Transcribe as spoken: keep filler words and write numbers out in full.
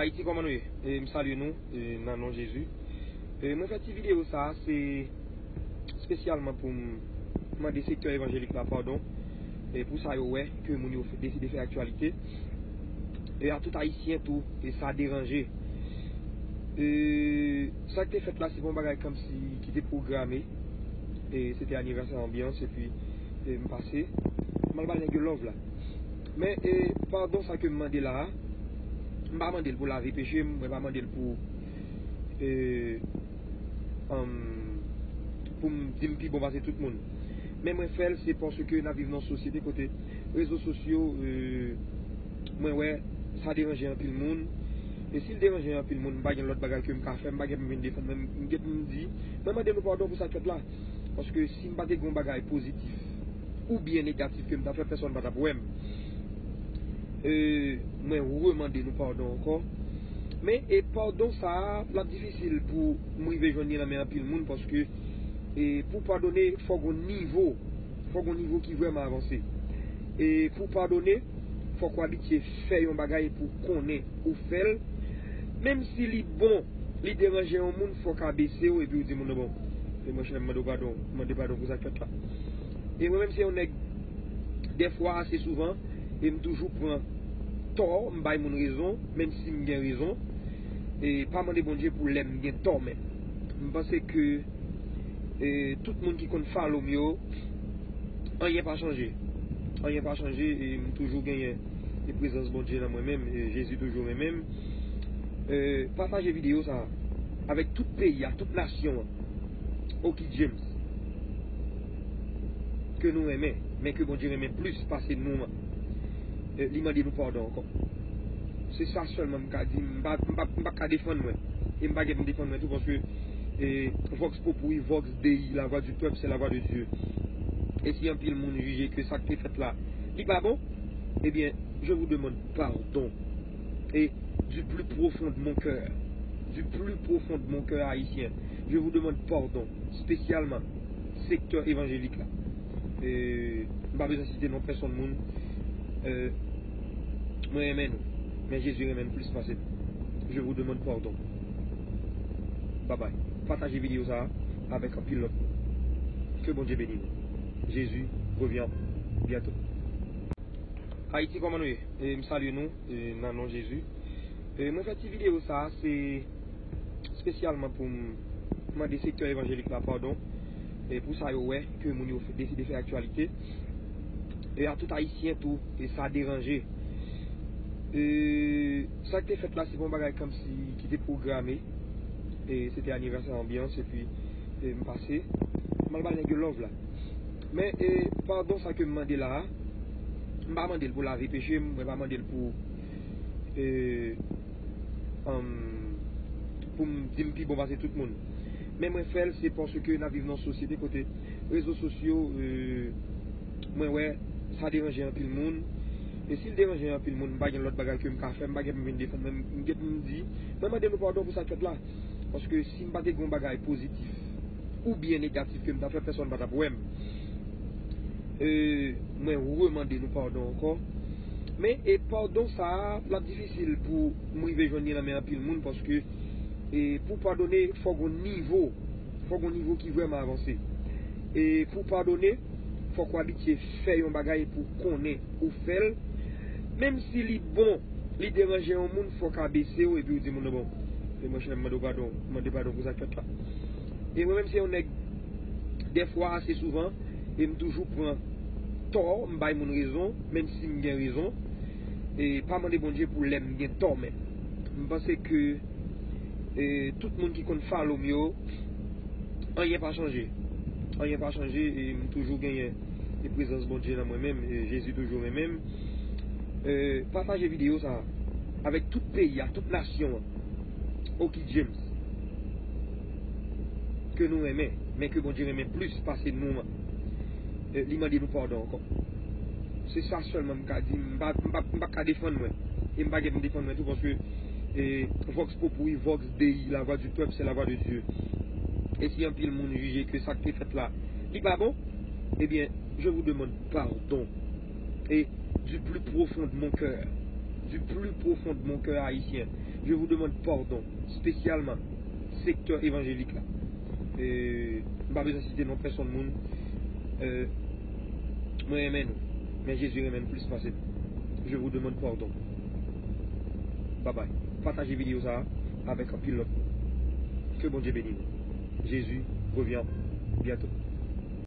Ayiti, kòman nou ye? E, m salye nou, e, nan non Jezi. E, mwen fè ti videyo sa a, se espesyalman pou m mande sektè evanjelik la padon, e, pou sa yo wè ke moun yo f-, deside fè aktyalite. E a tout Ayisyen tou, e sa deranje. E, sa k te fèt la, se pa yon bagay kòmsi ki te pwograme. E, se te anivèsè Anbyans, epi, e, m pase. M al ba nèg yo love la. Men, e, padon sa ke m mande la a, m pa mande l pou lave peche m, mwen pa mande l pou, e, um, pou m di m pi bon pase tout moun. Men mwen fè l, se paske n ap viv nan yon sosyete kote rezo sosyo, e, mwen wè sa deranje anpil moun. E si l deranje anpil moun, m pa gen lòt bagay ke m ka fè, m pa gen pou m vin defann mwen, m gen pou m di, mwen mande nou padon pou sa k fèt la. Paske si m pa te gen yon bagay pozitif oubyen negatif ke m ta fè, pèsonn pa t ap wè m. E, mwen remande nou padon ankò. Men, e, padon sa a, l ap difisil pou m rive jwenn li nan men anpil moun, paske, e, pou padone, fò gon nivo, fò gon nivo ki vrèman avanse. E pou padone, fòk w abitye fè yon bagay pou konnen ou fè l. Menm si li bon, li deranje yon moun, fòk abese w epi w di moun nan, bon, e mwen, chè, m mande w padon, m mande padon pou sa k fèt la. E mwen menm se yon nèg, dèfwa, ase souvan, e m toujou pran tò, m bay moun rezon, menm si m gen rezon. E pa mande Bondye pou lè m gen tò, men m panse ke, e, tout moun ki konn follow m yo, anyen pa chanje. Anyen pa chanje, e m toujou genyen, e, prezans Bondye nan mwen menm, e Jezi toujou renmen m. E, pataje videyo sa a avèk tout peyi a, tout nasyon an. Oki James, ke nou renmen, men ke Bondye renmen plis pase nou an. E, li mande nou padon ankò. Se sa sèlman m ka di. M pa, m pa, m pa ka defann mwen. E m pa gen pou m defann mwen tou, paske, e, Vox Populi, Vox Dei, la voix du peuple, c'est la voix de Dieu. E si anpil moun jije ke sa k te fèt la, li pa bon, ebyen, je vous demande pardon. E du plus profond de mon cœur, du plus profond de mon cœur haïtien, je vous demande pardon, spécialement sektè evanjelik la. E, m pa bezwen site non pèsonn moun. E, mwen renmen nou, men Jezi renmen n plis pase nou. Je vous demande pardon. Bye bye. Pataje videyo sa a avèk anpil lòt moun. Que Bondye beni nou. Jésus revient bientôt. Ayiti, kòman nou ye? E, m salye nou, e, nan non Jezi. E, mwen fè ti videyo sa a, se espesyalman pou m mande sektè evanjelik la padon, e, pou sa yo wè ke moun yo f-, deside fè aktyalite. E a tout Ayisyen tou, e sa deranje. E, sa k te fèt la, se pa yon bagay kòmsi ki te pwograme. E se te anivèsè Anbyans, epi, e, m pase. M al ba nèg yo love la. Men, e, padon sa ke m mande la a, m pa mande l pou lave peche m, mwen pa mande l pou, e, um, pou m di m pi bon pase tout moun. Men mwen fè l, se paske n ap viv nan yon sosyete kote rezo sosyo, e, mwen wè sa deranje anpil moun. E si l deranje anpil moun, m pa gen lòt bagay ke m ka fè, m pa gen pou m vin defann mwen, m gen pou m di, mwen mande nou padon pou sa k fèt la. Paske si m pa te gen yon bagay pozitif oubyen negatif ke m ta fè, pèsonn pa t ap wè m. E, mwen remande nou padon ankò. Men, e, padon sa a, l ap difisil pou m rive jwenn li nan men anpil moun, paske, e, pou padone, fò gon nivo, fò gon nivo ki vrèman avanse. E pou padone, fòk w abitye fè yon bagay pou konnen ou fè l. Menm si li bon, li deranje yon moun, fòk abese w epi w di moun nan, bon, e mwen, chè, m mande w padon, m mande padon pou sa k fèt la. E mwen menm se yon nèg, dèfwa, ase souvan, e m toujou pran tò, m bay moun rezon, menm si m gen rezon. E pa mande Bondye pou lè m gen tò, men m panse ke, e, tout moun ki konn follow m yo, anyen pa chanje. Anyen pa chanje, e m toujou genyen, e, prezans Bondye nan mwen menm, e Jezi toujou renmen m. E, pataje videyo sa a avèk tout peyi a, tout nasyon an. Oki James, ke nou renmen, men ke Bondye renmen plis pase nou an. E, li mande nou padon ankò. Se sa sèlman m ka di. M pa, m pa, m pa ka defann mwen. E m pa gen pou m defann mwen tou, paske, e, Vox Populi, Vox Dei, la voix du peuple, c'est la voix de Dieu. E si anpil moun jije ke sa k te fèt la, li pa bon, ebyen, je vous demande pardon. E du plus profond de mon cœur, Du plus profond de mon cœur haïtien, je vous demande pardon, spécialement secteur évangélique là. Euh, m pa bezwen site non pèsonn moun. Euh, mwen renmen nou, men Jezi renmen nou plis pase m. Je vous demande pardon. Bye bye. Pataje videyo sa a avèk anpil lòt moun. Que Bondye beni nou. Jezi revyen byento.